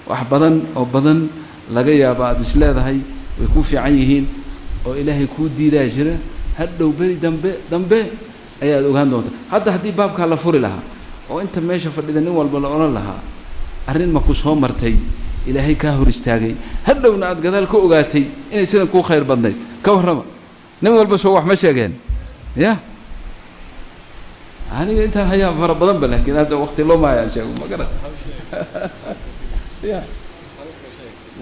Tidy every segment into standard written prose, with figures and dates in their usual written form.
Wax badan oo badan laga yaabo aada is leedahay way kuu fiican yihiin oo Ilaahay kuu diidaa jira, hadhow beri dambe dambe ayaad ogaan doontaa. Hadda haddii baabkaa la furi lahaa oo inta meesha fadhida nin walba la odhan lahaa arrin ma ku soo martay Ilaahay kaa hor istaagay, hadhowna aada gadaal ka ogaatay inay sidan kuu khayr badnayd, ka warrama nin walba soo wax ma sheegeen? Ya aniga intaan hayaa fara badan ba, laakiin hadda wakti loo maayaan sheego ma garat. Ya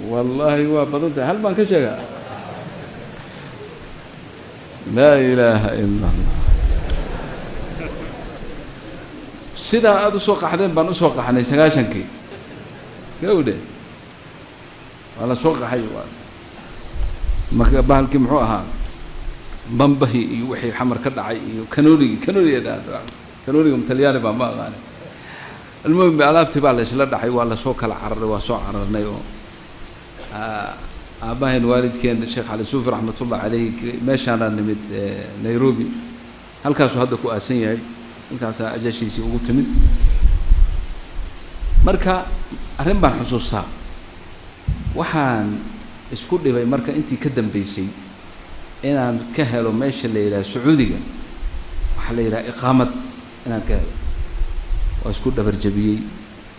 wallaahi waa badan tahay, hal baan ka sheegaa. Laa ilaaha ila Allah. Sidaa aada usoo qaxdeen baan usoo qaxnay 90-kii, gawdhe waa la soo qaxay. Marka bahalkii muxuu ahaa bambahii iyo wixii xamar ka dhacay iyo kanoonigii, kanooniga dha kanooniga talyaani baa ma aqaanay. Almuhim alaabtii baa la isla dhacay, waa lasoo kala cararay, waa soo cararnay. Oo aabbahayn waalidkeen Sheekh Cali Suufi raxmatullah caleyh meeshaanaa nimid Nairobi, halkaasuu hadda ku aasan yahay, halkaasaa ajashiisii ugu timid. Marka arrin baan xusuustaa, waxaan isku dhibay marka intii ka dambeysay inaan ka helo meesha la yidhaha Sacuudiga, waxaa la yidhaha iqaamad inaan ka helo. Waa isku dhabar jabiyey,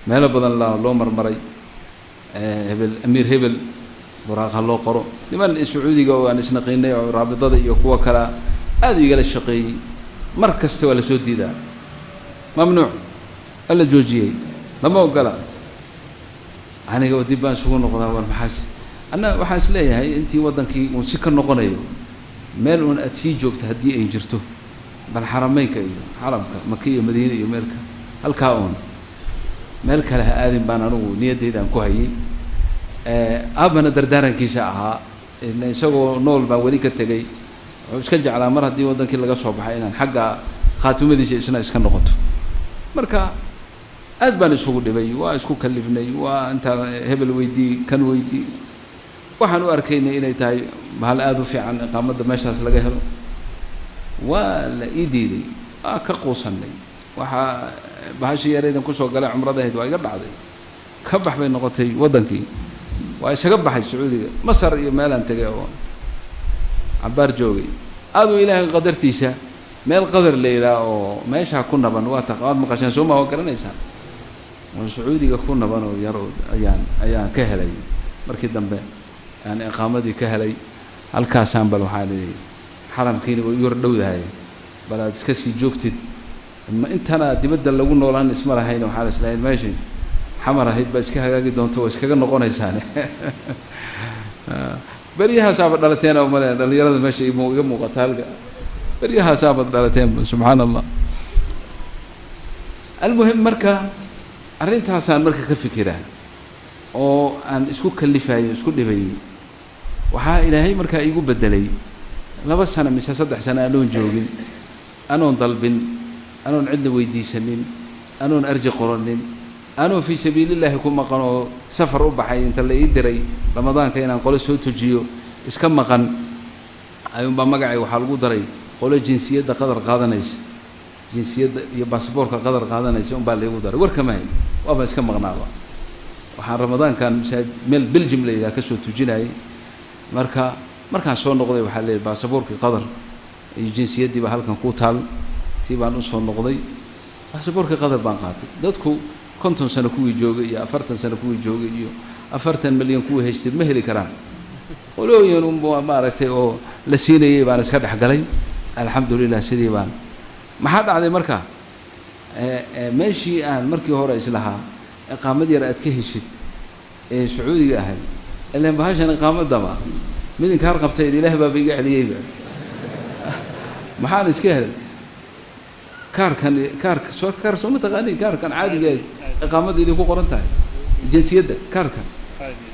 meelo badan la loo marmaray, hebel amiir hebel buraaq ha loo qoro, niman Sacuudiga oo aan isnaqiinay oo raabidada iyo kuwa kalea aada igala shaqeeyey. Mar kasta waa lasoo diidaa, mamnuuc, waa la joojiyey, lama ogola. Aniga oo dib baan isugu noqdaa, war maxaas anna waxaan is leeyahay intii waddankii uun si ka noqonayo meel uun aada sii joogto haddii ay jirto, bal xarameynka iyo xaramka Maka iyo Madiine iyo meelka halkaa uun meel kale ha aadin baan anigu niyaddaydaan ku hayay. Aabbana dardaarankiisa ahaa, ila isagoo nool baan weli ka tegey, wuxuu iska jeclaa mar haddii waddankii laga soo baxay inaan xagga khaatimadiisa isna iska noqoto. Marka aad baan isugu dhibay, waa isku kalifnay, waa intaan hebel weydii kan weydii, waxaan u arkaynay inay tahay bahal aada u fiican iqaamadda meeshaas laga helo. Waa la ii diiday, waa ka quusanay. Waxaa bahashii yaraydan kusoo galay cumradahayd waa iga dhacday, ka bax bay noqotay waddankii, waa isaga baxay Sacuudiga. Masar iyo meelaan tegay oo cabaar joogay, aaduu Ilaahay qadartiisa meel qadar la yidhaah oo meeshaa ku naban, waa taq waad maqasheen soo ma, waa garanaysaan, oo Sacuudiga ku naban oo yar oo ayaan ka helay markii dambe aan iqaamadii ka helay. Halkaasaan bal waxaa lihi xaramkiina way u yar dhowdahay, bal aad iska sii joogtid, ma intana dibadda lagu noolaan isma lahayn. Waxaa la islahayn meeshii xamar ahayd baa iska hagaagi doonto, waa iskaga noqonaysaane. Beryahaasaaba dhalateena umaleya dhalinyarada meesha iga muuqata halka, beryahaasaabad dhalateenba, subxaana Allah. Almuhim marka arrintaasaan marka ka fikiraa oo aan isku kalifayo isku dhibayay, waxaa Ilaahay markaa iigu beddelay 2 sano mise 3 sano anoon joogin, anoon dalbin, anoon cidna weydiisanin, anoon arji qoranin, anoon fii sabiilillaahi ku maqan oo safar u baxay inta la ii diray Ramadaanka inaan qolo soo tujiyo iska maqan, ayuunbaa magacay waxaa lagu daray qolo jinsiyadda qadar qaadanaysa, jinsiyadda iyo basaboorka qadar qaadanaysa unbaa laigu daray. War kama hay, waaba iska maqnaaba. Waxaan Ramadaankan masaajid meel Belgium la yidhaha kasoo tujinayay. Marka markaan soo noqday waxaa la yidhi baasaboorkii qadar iyo jinsiyaddii baa halkan ku taal, tii baan usoo noqday, baasaboorkii qadar baan qaatay. Dadku 50 sano kuwii joogay iyo 40 sano kuwii joogay iyo 40 milyan kuwii haystay ma heli karaan, qolooyin unba maaragtay oo la siinayay baan iska dhex galay, alxamdulilah sidii baan. Maxaa dhacday marka meeshii aan markii hore islahaa iqaamad yar aad ka heshid ee Sacuudiga ahayd, ilaan bahashan iqaamadaba mid inkaar qabtayd Ilaah baaba iga celiyeyba. Maxaan iska helay? Kaarkan, kaarka soo kaar soo ma taqaaniin, kaarkan caadiga iqaamadda idinku qoran tahay, jinsiyadda kaarkan,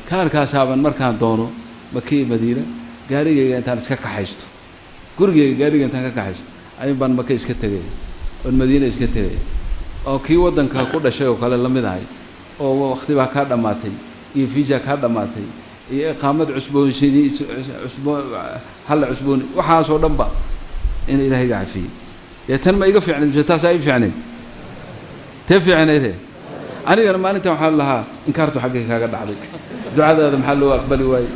kaarkaasaaban markaan doono Maka iyo Madiina gaarigayga intaan iska kaxaysto, gurigayga gaariga intaan ka kaxaysto ayuun baan Maka iska tegaya oon Madiina iska tegaya, oo kii waddanka ku dhashay oo kale la mid ahay, oo wakti baa kaa dhammaatay iyo visa kaa dhammaatay iyo iqaamad cusboonsidii cusbo halla cusbooni, waxaasoo dhan ba in Ilaahay iga cafiyey. Dee tan ma iga fiicnayd mise taasaa ii fiicnayd? Tee fiicnaydee? Anigana maalintan waxaan lahaa inkaartu xaggay kaaga dhacday, ducadaada maxaa loo aqbali waayey?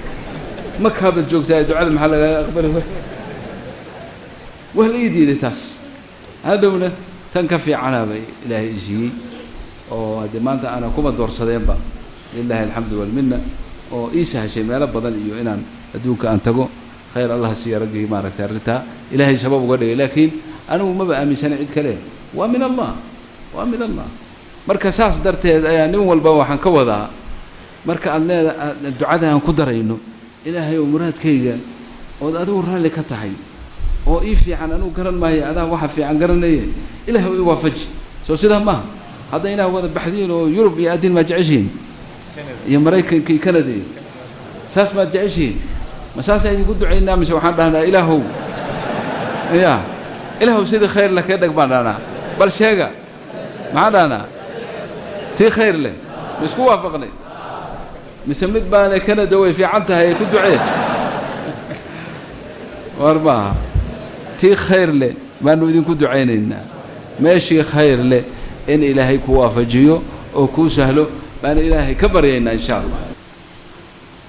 Makaabad joogtaa, ducada maxaa lagaaga aqbali waayey? Waa la ii diiday taas. Hadhowna tan ka fiicanaaba ilaahay i siiyey, oo haddee maanta aana kuma doorsadeenba, lilahi alxamdu walminna, oo ii sahashay meelo badan iyo inaan adduunka aan tago. Khayr allah siiya raggii maaragtay arrintaa ilaahay sabab uga dhigay, laakiin anigu maba aaminsana cid kale, waa min allah, waa min allah. Marka saas darteed ayaa nin walba waxaan ka wadaa, marka aad leeda ducada aan ku darayno, ilaahay oo muraadkayga ood adigu raalli ka tahay oo ii fiican, anigu garan maayo, adaa waxa fiican garanaye, ilahay i waafaji. Soo sidaa maaha? Hadda inaad wada baxdiin oo Yurub iyo aadiin maad jeceshihiin, iyo Maraykanka iyo Canada iyo saas maad jeceshihiin? Ma saasaan idinku ducaynaa mise waxaan dhahnaa ilaahow ya ilaahow sidii khayr leh kee dheg baan dhahnaa? Bal sheega, maxaan dhahnaa? Tii khayr leh ma isku waafaqnay mise mid baana Canada way fiican tahay ku ducee? War maaha, tii khayr leh baanu idinku ducaynaynaa. Meeshii khayr leh in ilaahay ku waafajiyo oo kuu sahlo baanu ilaahay ka baryaynaa insha allah.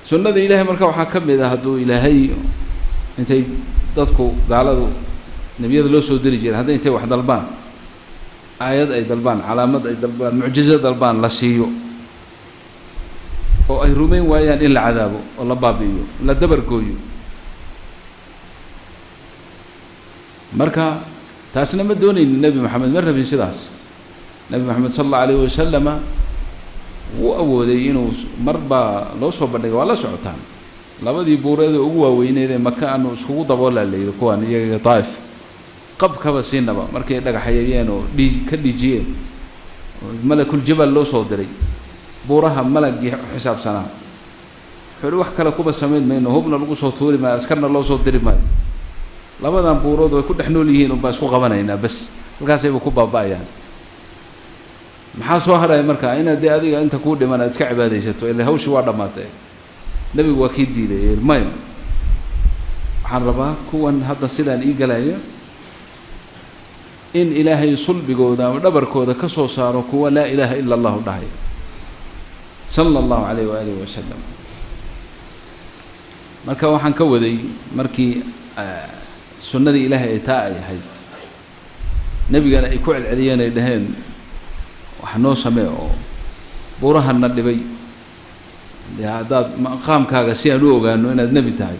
Sunnada ilaahay marka waxaa ka mid ah, hadduu ilaahay intay dadku gaaladu nebiyada loo soo diri jiray, hadday intay wax dalbaan, aayad ay dalbaan, calaamad ay dalbaan, mucjizo dalbaan, la siiyo oo ay rumayn waayaan, in la cadaabo oo la baabi'iyo, la dabargooyo. Marka taasna ma doonaynin, Nebi Maxamed ma rabin sidaas. Nebi Maxamed sala allahu alayh wasalama wuu awooday inuu mar baa loo soo bandhigay, waa la socotaan, labadii buureed oo ugu waaweyneyd ee Maka aanu iskugu daboolaa la yidhi kuwan iyaga Daa'if qabkaba siinaba, markay dhagaxayayeen oo dhii ka dhiijiyeen, malakul jabal loo soo diray, buuraha malagii xisaabsanaa, wuxuu uhi wax kale kuba samayn mayno, hubna lagu soo tuuri maayo, askarna loo soo diri maayo, labadan buurood way ku dhex nool yihiin unbaa isku qabanaynaa bas, halkaasayba ku baaba'ayaan. Maxaa soo haraya marka? Inaad dee adiga inta kuu dhiman aad iska cibaadaysato, ila hawshii waa dhammaatay. Nebigu waa kii diiday, maya, waxaan rabaa kuwan hadda sidaan ii galaya in ilaahay sulbigooda ama dhabarkooda ka soo saaro kuwa laa ilaaha ila allahu dhahay, sala allahu calayh waaalih wasalam. Marka waxaan ka waday, markii sunnadii ilaahay ay taa ay ahayd, nebigana ay ku celceliyeen, ay dhaheen wax noo samee oo buurahanna dhibay, dee haddaad maqaamkaaga si aan u ogaano inaad nebi tahay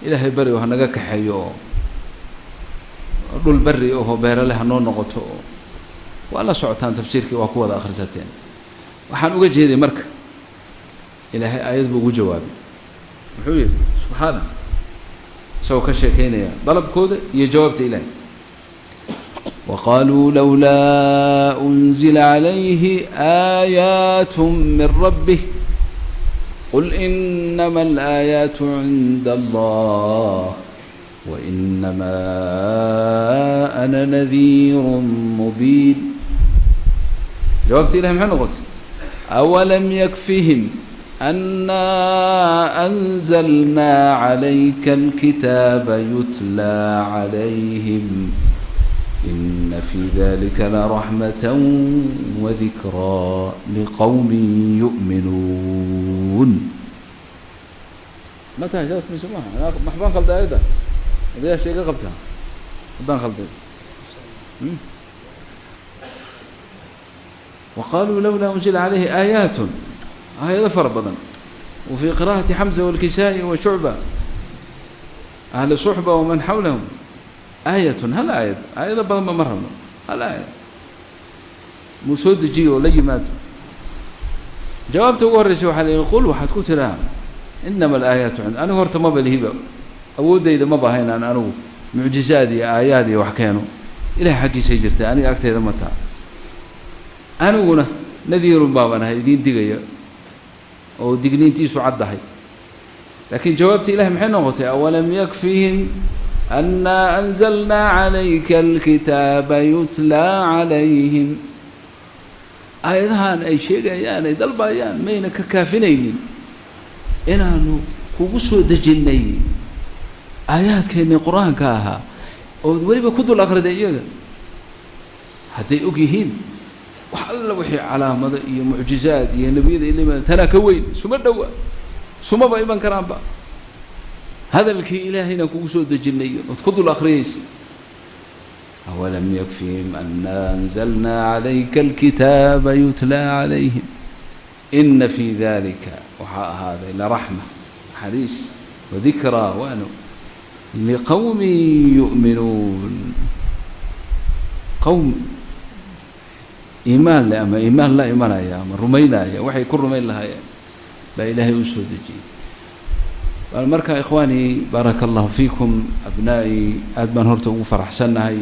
ilaahay bari oo hanaga kaxeeyo oo dhul berri oho beerale hanoo noqoto, oo waa la socotaan tafsiirkii, waa ku wada akhrisateen. Waxaan uga jeeday marka ilaahay aayad buu ugu jawaabay, muxuu yidhi subxaana, isagoo ka sheekeynaya dalabkooda iyo jawaabta ilaahay: وqالوا لولا أنزل عليه آيات من ربه قل إنما الآيات عند الله وإنما أنا نذير مبين. Jawaabta ilahay maxay noqotay? أولم يكفهم أنا أنزلنا عليك الكتاب يتلى عليهم إن في ذلك لرحمة وذكرى لقوم يؤمنون. Ma tahay saas mise maaha? Maxbaan khalday ayadda? Odayaasha iga qabtaa haddaan khalday. وqالوا لولا أنزل عليه آيات, aayado fara badan. وفي قراءة حمزة والكسائي وشعبة أهل صحبة ومن حولهم آية, hal aayad, aayado badan ba ma rabno, hal aayad muu soo dejiyo oo la yimaado. Jawaabta ugu horreysa waxaa la yihi: qul, waxaad ku tiraa, inama alaayaatu cind, anigu horta maba lihiba, awooddayda maba aha inaan anigu mucjizaad iyo aayaad iyo wax keeno, ilahay xaggiisay jirtaa, aniga agtayda ma taa. Aniguna nadiirun baaban ahay idiin digaya oo digniintiisu caddahay. Laakiin jawaabta ilahay maxay noqotay? Awalam yakfihim annaa anzalnaa calayka alkitaaba yutlaa calayhim. Aayadahan ay sheegayaan ay dalbayaan mayna ka kaafinaynin inaanu kugu soo dejinnay aayaadkeennii qur-aanka ahaa ood weliba ku dul akhriday iyaga? Hadday og yihiin Wax alla wixii calaamado iyo mucjizaad iyo nebiyada ila yimaadeen tanaa ka weyn, suma dhowa, sumaba iman karaanba. Hadalkii ilaahayna kugu soo dejinay ood ku dul akhriyaysa. Awalam yakfihim anna anzalna calayka alkitaaba yutlaa calayhim ina fii dalika waxaa ahaaday laraxma, naxariis, wadikraa waano liqowmin yu'minuun. Qowm iimaan leh ama iimaan la imanaya ama rumaynaya waxay ku rumayn lahaayeen baa ilaahay u soo dejiyey. Marka ikhwaanii, baaraka allahu fiikum, abnaa'i, aad baan horta ugu faraxsannahay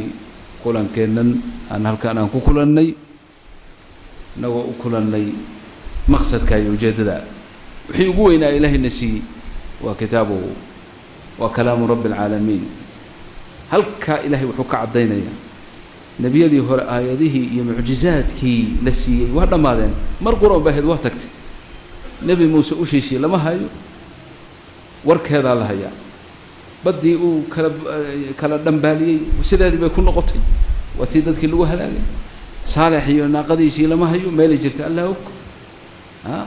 kulankeennan aan halkaan aan ku kulannay, innagoo u kulannay maqsadka iyo ujeeddada wixii ugu weynaa ilaahayna siiyey waa kitaabuhu, waa kalaamu rabbi alcaalamiin. Halkaa ilaahay wuxuu ka caddaynayaa nebiyadii hore aayadihii iyo mucjizaadkii la siiyey waa dhammaadeen, mar qura baheed waa tagtay. Nebi Muuse ushiisii lama hayo, warkeedaa la hayaa. Baddii uu kala dhambaaliyey sideedii bay ku noqotay, waa tii dadkii lagu halaagay. Saalex iyo naaqadiisii lama hayo, meelay jirta allah og. A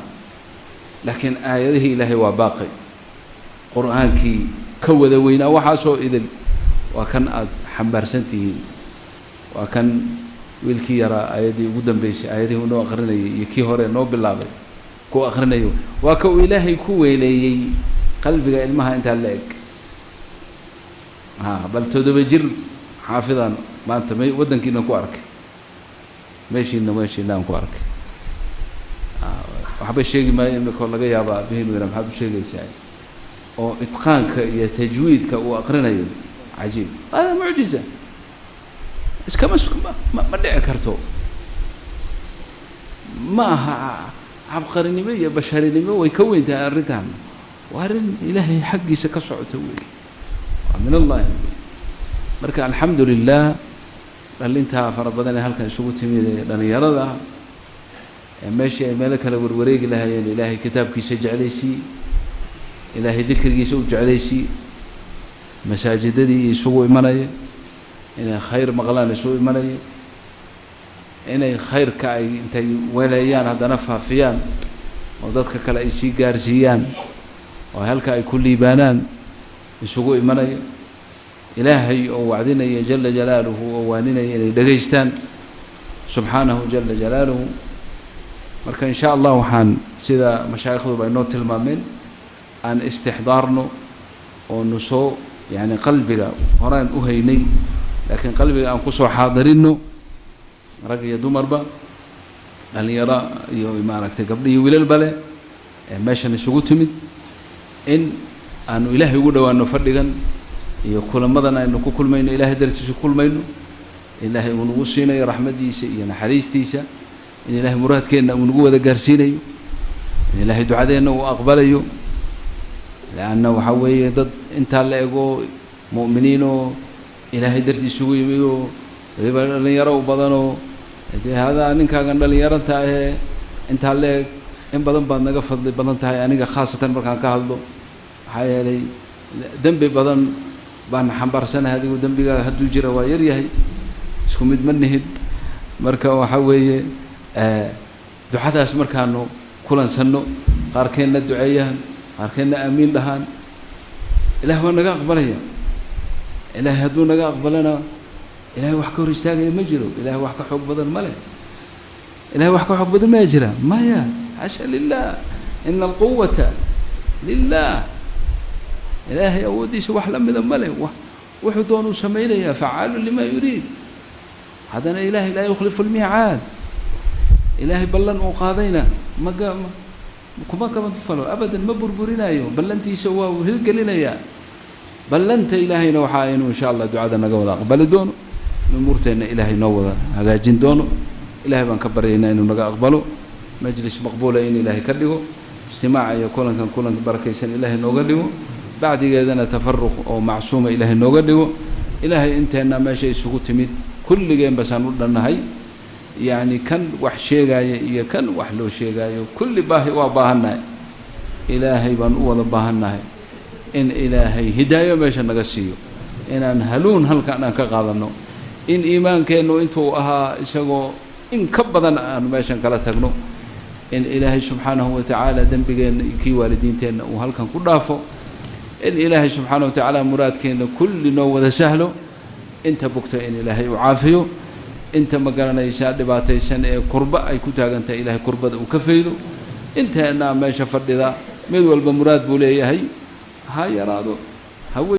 laakiin aayadihii ilaahay waa baaqi. Qur-aankii ka wada weynaa waxaasoo idin waa kan aada xambaarsan tihiin, waa kan wiilkii yaraa aayaddii ugu dambeysay aayadihii uu noo akrinayay iyo kii hore noo bilaabay ku akrinayo, waa ka uu ilaahay ku weeleeyey qalbiga ilmaha intaa la eg. A bal 7 jir xaafidaan maanta m waddankiina ku arkay, meeshiina aan ku arkay. Waxba sheegi maayo imikoo laga yaaba aabbihiinu yara maxaad u sheegaysaa, oo itqaanka iyo tajwiidka uu aqrinayo cajiib. Hada mucjiza, iskama ma dhici karto, ma aha cabqarinimo iyo basharinimo, way ka weyn tahay arrintan. Waa arrin ilaahay xaggiisa ka socota wey, waa min allahi wey. Marka alxamdu lilah, dhalintaa fara badan ee halkan isugu timid ee dhalinyarada ee meeshii ay meelo kale warwareegi lahaayeen ilaahay kitaabkiisa jeclaysii, ilaahay dikrigiisa u jeclaysii, masaajidadii isugu imanaya inay khayr maqlaan isugu imanaya, inay khayrka ay intay weleeyaan haddana faafiyaan oo dadka kale ay sii gaarsiiyaan oo halka ay ku liibaanaan isugu imanaya, ilaahay oo wacdinaya jala jalaaluhu oo waaninaya inay dhegaystaan subxaanahu jala jalaaluhu. Marka in sha allah waxaan sida mashaayikhduba inoo tilmaameen aan istixdaarno oonu soo yacni qalbiga horaan u haynay, laakiin qalbiga aan kusoo xaadirino, rag iyo dumarba, dhalinyaro iyo maaragtay gabdho iyo wiilalba leh ee meeshan isugu timid, in aanu ilaahay ugu dhowaano fadhigan iyo kulamadan aynu ku kulmayno, ilaahay dartiisa ku kulmayno, ilaahay uu nagu siinayo raxmaddiisa iyo naxariistiisa, in ilaahay muraadkeenna uu nagu wada gaarsiinayo, in ilaahay ducadeenna uu aqbalayo. Leanna waxaa weeye dad intaa la ego mu'miniinoo ilaahay dartii isugu yimid oo waliba dhalinyaro u badanoo dee hadaa ninkaagan dhalinyaranta ahee intaa la eg in badan baad naga fadli badan tahay, aniga khaasatan markaan ka hadlo, maxaa yeelay dembi badan baan xambaarsanahay, adigu dembigaaga hadduu jira waa yar yahay, isku mid ma nihin. Marka waxaa weeye ducadaas markaanu kulansanno, qaarkeenna duceeyaan, qaarkeenna aamiin dhahaan, ilaah waa naga aqbalaya. Ilaahay hadduu naga aqbalana ilahay wax ka hor istaagaya ma jiro, ilahay wax ka xoog badan ma leh. Ilahay wax ka xoog badan maya jira? Maya, xaasha lilah, ina alquwata lilah. Ilaahay awooddiisa wax la mida ma leh, wuxuu doonuu samaynayaa, facaalu lima yuriid. Haddana ilahay laa yukhlifu lmiicaad, ilaahay ballan uu qaadayna maga kuma kama falo abadan, ma burburinayo ballantiisa, waa uu hirgelinayaa ballanta ilaahayna. Waxaa inuu insha allah ducada naga wada aqbali doono, in umuurteenna ilaahay noo wada hagaajin doono. Ilahay baan ka baryaynaa inuu naga aqbalo majlis maqbuula, in ilaahay ka dhigo ijtimaaca iyo kulankan kulanka barakaysan ilaahay nooga dhigo, bacdigeedana tafaruq oo macsuuma ilaahay nooga dhigo. Ilaahay inteenna meesha isugu timid kulligeen basaan u dhannahay, yacni kan wax sheegaya iyo kan wax loo sheegaayo kulli baahi waa baahannahay, ilaahay baan u wada baahannahay in ilaahay hidaayo meesha naga siiyo, inaan haluun halkan aan ka qaadanno, in iimaankeennu intuu ahaa isagoo In ka badan aanu meeshan kala tagno, in Ilaahay subxaanahu wa tacaala dembigeenna iyo kii waalidiinteenna uu halkan ku dhaafo, in Ilaahay subxaanahu wa tacaala muraadkeenna kulli noo wada sahlo, inta bugta in Ilaahay uu caafiyo, inta ma garanaysaa dhibaataysan ee kurba ay ku taagan tahay Ilaahay kurbada uu ka faydo. Inteennaa meesha fadhida mid walba muraad buu leeyahay, ha yaraado ha.